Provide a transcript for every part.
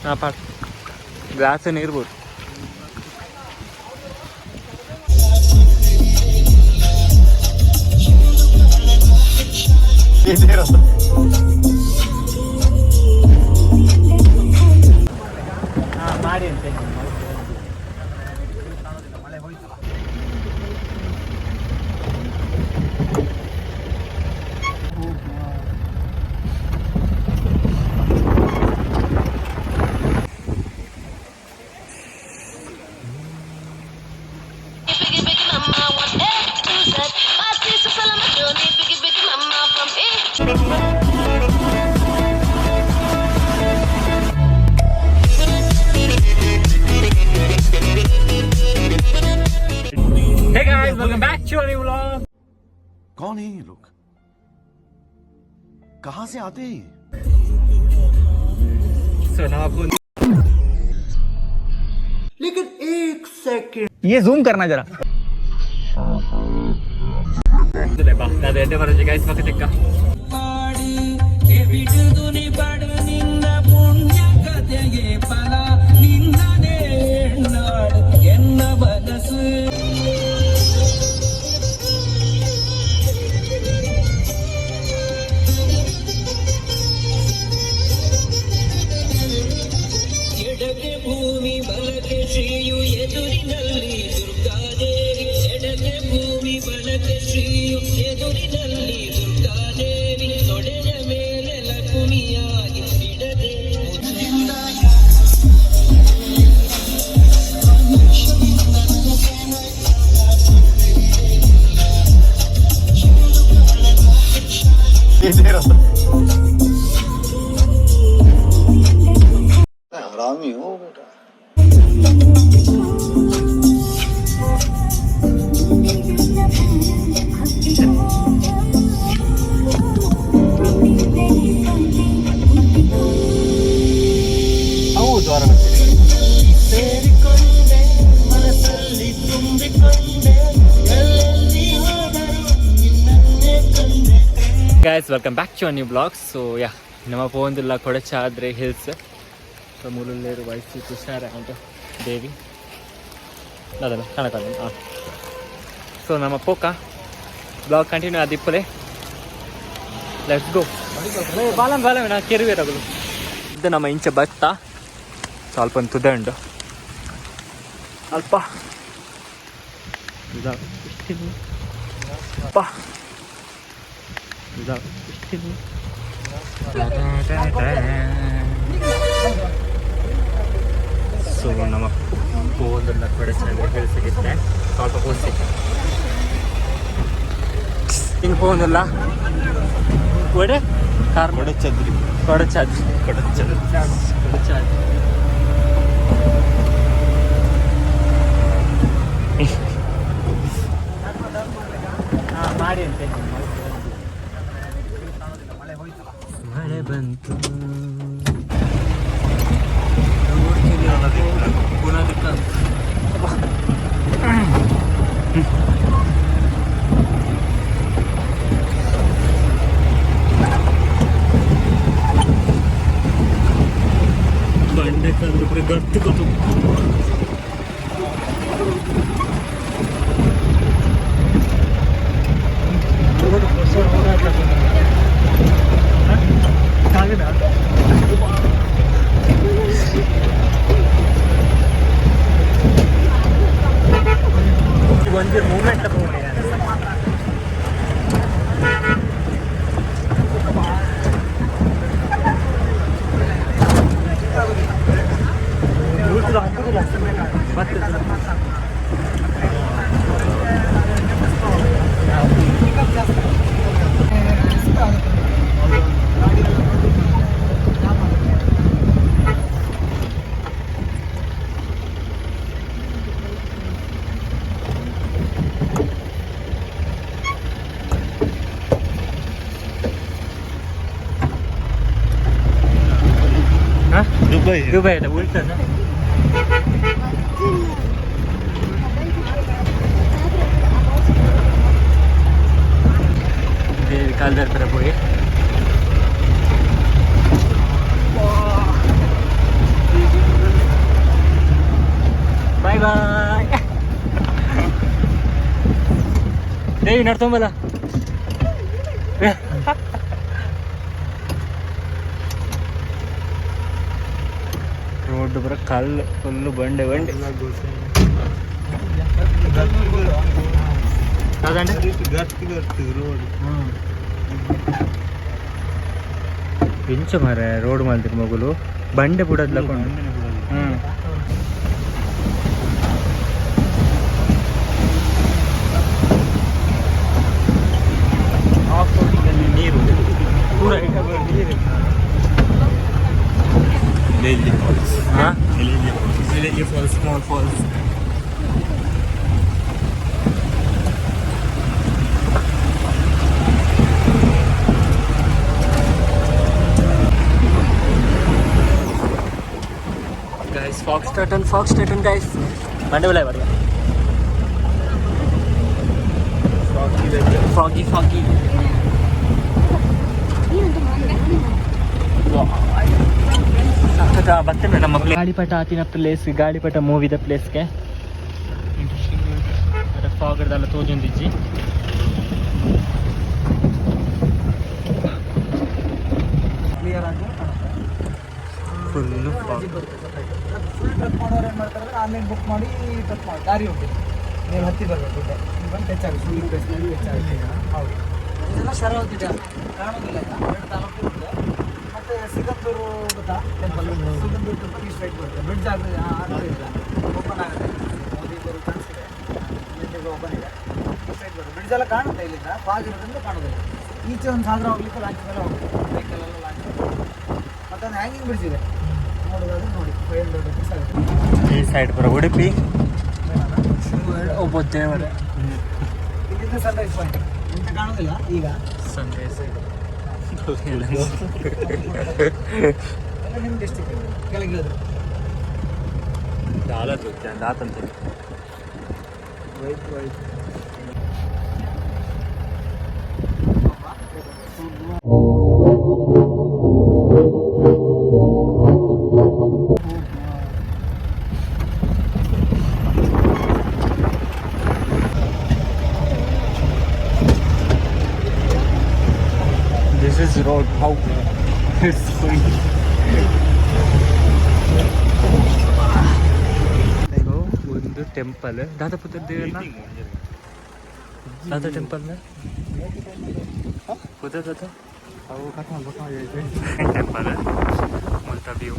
ಹಾಂ ಪಾಡ್ ಗ್ಲಾಸ್ ನೀರು ಬೋದು. ಮಾಡಿ ಅಂತೆ. Biggie, biggie, mama, one A to Z. Five, six, seven, my journey. Biggie, biggie, mama, from A. Hey guys, welcome back to our new vlog. कौन है ये लोग, कहां से आते हैं ये? ಸೊ ನಾವು ये जूम करना जरा. ಬಾ ಅದು ಎಡ್ಡೆ ಬರೋದು ಗೈಸ್ ಮಕ್ಕ ತಿಕ್ಕ. ಎಡಗೆ ಭೂಮಿ ಬಲಕ್ಕೆ ಶ್ರೀಯು ಎದುರಿನಲ್ಲಿ ದುರ್ಗಾದೇವಿ. ಎಡಗೆ ಭೂಮಿ ಬಲಕ್ಕೆ ಶ್ರೀಯು ಎದುರಿನಲ್ಲಿ ದುರ್ಗಾದೇವಿ. ತೊಡೆಯ ಮೇಲೆ ಲಕುಮಿಯಾಗಿ ಬಿಡದೆ ಮುದ್ದಿಂದ. हरामी हो बेटा. ಹೌದು. ಸೇರಿಕೊಂಡೆ, ಮನಸ್ಸಲ್ಲಿ ತುಂಬಿಕೊಂಡೆ, ಎಲ್ಲೆಲ್ಲಿ ಹೋದರೂ ನಿನ್ನನ್ನೇ ಕಂಡೆ. Guys, welcome back to new vlog. So yeah, ನಮ್ಮ ಪೋಂದಿಲ್ಲ ಕೊಡಚಾದ್ರಿ ಹಿಲ್ಸ್. ಸೊ ಮೂಲುಲ್ಲೇರು ವಯಸ್ಸು ತುಷಾರ ಉಂಟು ದೇವಿ ಅದಲ್ಲ ಕಾಣಕ್ಕಾಗಲ್ಲ. ಹಾಂ, ಸೊ ನಮ್ಮ ಪೋಕ ಬ್ಲಾಗ್ ಕಂಟಿನ್ಯೂ ಆದಿಪ್ಪಲೆ. Let's go. ಬಾಲಂ ಬಾಲಂ ನಾ ಕೆರುವೆ ರಗಲು. ಇದು ನಮ್ಮ ಇಂಚ ಭತ್ತ ಸ್ವಲ್ಪ ಒಂದು ತುದೆ ಉಂಟು ಅಲ್ಪ. ಅಪ್ಪ. ಸೊ ನಮ್ಮ ಪೋಂದೆಲ್ಲ ಕೊಡಚಾದ್ರಿ ಹಿಲ್ಸ್ ಸಿಗುತ್ತೆ. ಸ್ವಲ್ಪ ಪೋಸಿ ಹಿಂಗೆ ಪೋಂದಲ್ಲ ಒಡೆ ಕಾರ್. ಕೊಡಚದ್ರಿ. ಕೊಡಚಾದ್ರಿ. ಕೊಡಚದ್ರಿ. ಕೊಡಚಾದ್ರಿ. ಮಾಡಿ ಅಂತೆ. ಮಳೆ ಬಂತು. ಬಂಡೆ ಕಂಡು ಗಟ್ಟು ಕೊಟ್ಟು. ಒಂಜಿ ಮೂಮೆಂಟ್. ದುಬೈ. ದುಬೈ ಅಲ್ಲ, ಉಲ್ಟನ. ದೇವಿ ಕಾಲ್ದರ್ಪರ ಪೋಯಿ. ದೇವಿ ನಡ್ತೊಂಬಲ್ಲ. ರೋಡ್ ಬರ ಕಲ್ಲು, ಫುಲ್ಲು ಬಂಡೆ ಬಂಡೆ. ಹೌದಂడి. ಇಂಚು ಮಾರೆ ರೋಡ್ ಮಲ್ತಿರ್ ಮಗುಲು ಬಂಡೆ ಬುಡದ್ಲಕೊಂಡು. ಹ್ಮ್ ಆಫ್ ರೋಡಿಂಗಲ್ಲಿ ನೀರು ಪೂರ. ಹಾ? Falls, small falls. Guys, fox turtle, fox turtle, guys. ಬಂಡೆ ಬೆಲೆ ಬರ. Froggy, froggy. ಸಖತ್ ಬರ್ತೇನೆ ನಮ್ಮ ಗಾಳಿಪಟ ಆತಿನ ಪ್ಲೇಸ್, ಗಾಳಿಪಟ ಮೂವಿದ ಪ್ಲೇಸ್ಗೆ. ಇಂಟ್ರೆಸ್ಟಿಂಗ್. ಫಾಗಡ್ದಲ್ಲ ತೋಜೊಂದಿಜ್ಜಿ. ಕ್ಲಿಯರ್ ಆಗಿ ಕಾಣುತ್ತೆ. Full fog. ಬರುತ್ತೆ ಸಪ್ರೇಟ್. ಫುಲ್ ಟ್ರೆಕ್ ಮಾಡೋರು ಏನು ಮಾಡ್ತಾರೆ ಅಂದ್ರೆ ಆನ್ಲೈನ್ ಬುಕ್ ಮಾಡಿ ಟ್ರೆಕ್ ಮಾಡಿ. ದಾರಿ ಉಂಟು, ನೀವು ಹತ್ತಿ ಬರಬೇಕು. ಗುಡ್ಡೆ ಇಲ್ಲಿ ಬಂದು ಟಚ್ ಆಗುತ್ತೆ, ಫುಲ್ ಪ್ಲೇಸ್ ಟಚ್ ಆಗುತ್ತೆ. ಹೌದು, ಇದೆಲ್ಲ ಶರಾವತಿ ಡ್ಯಾಮ್ ಕಾಣೋದಿಲ್ಲ ಈಗ. ಎರಡು ತಾಲೂಕು ಇದೆ. ಮತ್ತು ಸಿಗಂದೂರು ಗೊತ್ತಾ? ಟೆಂಪಲ್, ಸಿಗಂದೂರು ಟೆಂಪಲ್ ಈ ಸ್ಟ್ರೈಟ್ ಬರುತ್ತೆ. ಬ್ರಿಡ್ಜ್ ಆಗಿದೆ, ಆಗ್ತಾ ಓಪನ್ ಆಗುತ್ತೆ. ಮೋದಿ ಬರೋ ಚಾನ್ಸ್ ಇದೆ. ಓಪನ್ ಇದೆ. ಈ ಸೈಡ್ ಬರುತ್ತೆ, ಬ್ರಿಡ್ಜ್ ಎಲ್ಲ ಕಾಣುತ್ತೆ. ಇಲ್ಲಿಂದ ಫಾಗ್ ಇರೋದ್ರಿಂದ ಕಾಣೋದಿಲ್ಲ. ಈಚೆ ಒಂದು ಸಾಗರ ಹೋಗ್ಲಿಕ್ಕೆ ಲಾಂಚ್ ಮೇಲೆ ಹೋಗುತ್ತೆ, ವೆಹಿಕಲ್ ಲಾಂಚ್. ಮತ್ತೊಂದು ಹ್ಯಾಂಗಿಂಗ್ ಬ್ರಿಡ್ಜ್ ಇದೆ, ನೋಡೋದಾದ್ರೆ ನೋಡಿ. ₹500 ಆಗುತ್ತೆ. ಈ ಸೈಡ್ ಬರೋ ಉಡುಪಿ ಒಬ್ಬ ದೇವರೇ. ಇಲ್ಲಿಂದ ಸನ್ರೈಸ್ ಪಾಯಿಂಟ್ ಎಂತ ಕಾಣೋದಿಲ್ಲ ಈಗ. ಸನ್ರೈಸ್. ಎಲ್ಲ ನಿಮ್ಮ ಡಿಸ್ಟಿಕ್ ಕೆಳಗಿಳಿದ್ರು. ಆತಂತೆ. White white. This is road, how it's going. ಒಂದು ಟೆಂಪಲ್ ದಾದಪುತ್ರ ದೇವರ ದಾದ ಟೆಂಪಲ್ ಪುದ ದಾದ ಟೆಂಪಲ್ ಮುಲ್ತ ವ್ಯೂ.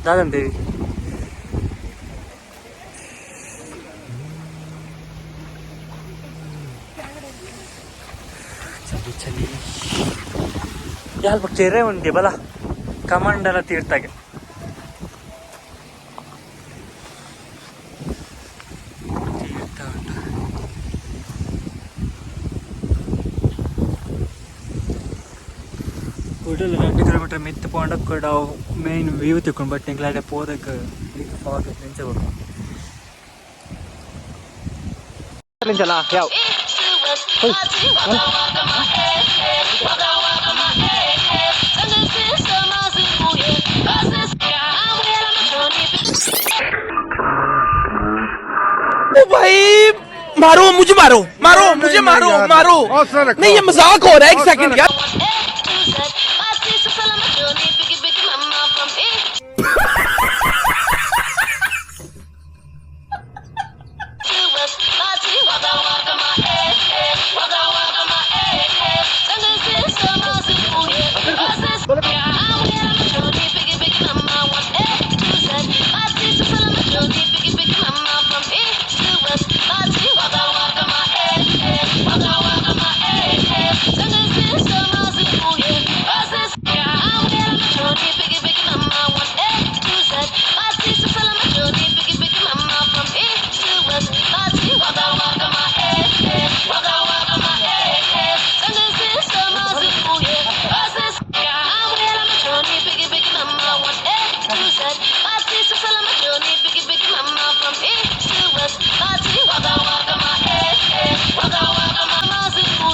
ದಾದನ್ ದೇವಿ. ಚಲಿ ಚಲಿ. ಯಾಲ್ಪ ಕೆರೆ ಉಂಟೆ ಬಲ, ಕಮಂಡಲ ತೀರ್ಥಗೆ. ತೀರ್ಥ ಉಂಟು. ಕುಡಲ್ 2 ಕಿಲೋಮೀಟರ್ ಮಿತ್ತು ಪೋಂಡ ಕೂಡ ಮೇನ್ ವ್ಯೂ ತಿಕ್ಕೊಂಡು. ಬಟ್ ಎಂಕ್ಲಾಡೆ ಪೋದಕ್ಕೆ ಫಾಗ್ ನೆಂಚ ಯಾವ. East to west, I see waka waka my eh eh, waka waka my eh eh. Sunday sister, my yeah. Buses, I'm where I'm ओ भाई, मारो मुझे, मारो मारो मुझे, मारो मारो। नहीं, ये मजाक हो रहा है, एक सेकंड यार। A to Z, 5, 6, 7, journey, biggie biggie mama from east to west. I see waka waka my eh eh, waka waka my eh eh. Sunday sister, my yeah. Buses, I'm where I'm journey, biggie biggie mama one A to Z, 5, 6, 7, journey, biggie biggie mama from east to west. I see waka waka my eh eh, waka waka my eh eh. Sunday sister, my yeah. Buses, I'm where I'm journey, biggie biggie mama one A to Z, 5, 6, 7, journey, biggie biggie mama from east to west. I see waka waka my eh eh, waka waka my eh eh. Sunday sister, my yeah. Buses, I'm where I'm journey, biggie biggie mama one A to Z, 5, 6, 7, journey, biggie biggie mama from east to west. I see waka waka my eh eh, waka waka my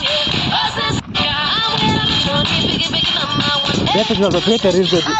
yeah. Buses, I'm where I'm journey, biggie biggie mama one A.